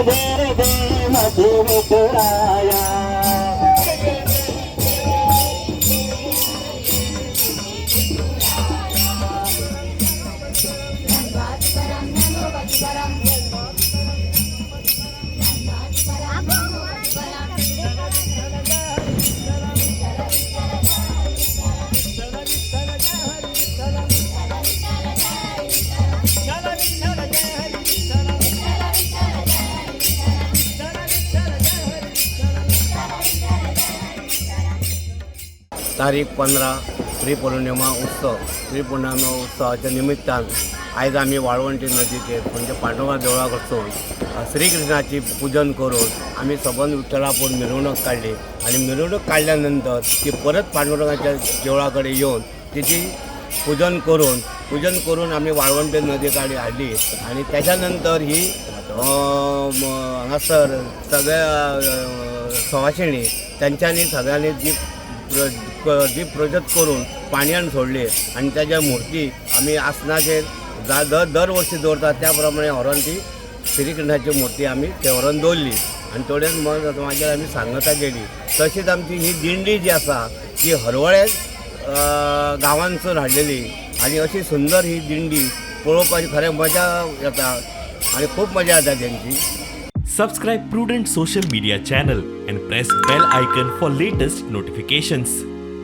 जय जय माझे विठुराया. तारीख 15 श्री पौर्णिमा उत्सव. श्री पौर्णिमा उत्सवाच्या निमित्तान आयज आमी वाळवंटी नदीचेर म्हणजे पांडुरंगा देवळा कडसून श्रीकृष्णाची पूजन करून आमी सबंद विठ्ठलापूर मिरवणूक काडली आनी मिरवणूक काडल्या नंतर ती परत पांडुरंगाच्या देवळा कडेन येवन तिची पूजन करून आमी वाळवंटी नदी काडी हाडली आनी त्याच्या नंतर ही हांगासर सगळ्या सवाशिणी तेंच्यांनी सगळ्यांनी दीप प्रज्वत करून पाणयान सोडली आनी त्याच्या मूर्ती आमी आसनाचेर दर दर वर्सी दवरतात त्या प्रमाणे व्हरोन ती श्रीकृष्णाची मूर्ती आमी थंय व्हरोन दवरली आनी थोडेच मग मागीर आमी सांगता गेली. तशीच आमची ही दिंडी जी आसा ती हरवळे गांवांतसून हाडलेली आनी अशी सुंदर ही दिंडी पळोवपाची खरें मजा येता आनी खूब मजा येता तेंची. Subscribe Prudent Social Media channel and press bell icon for latest notifications.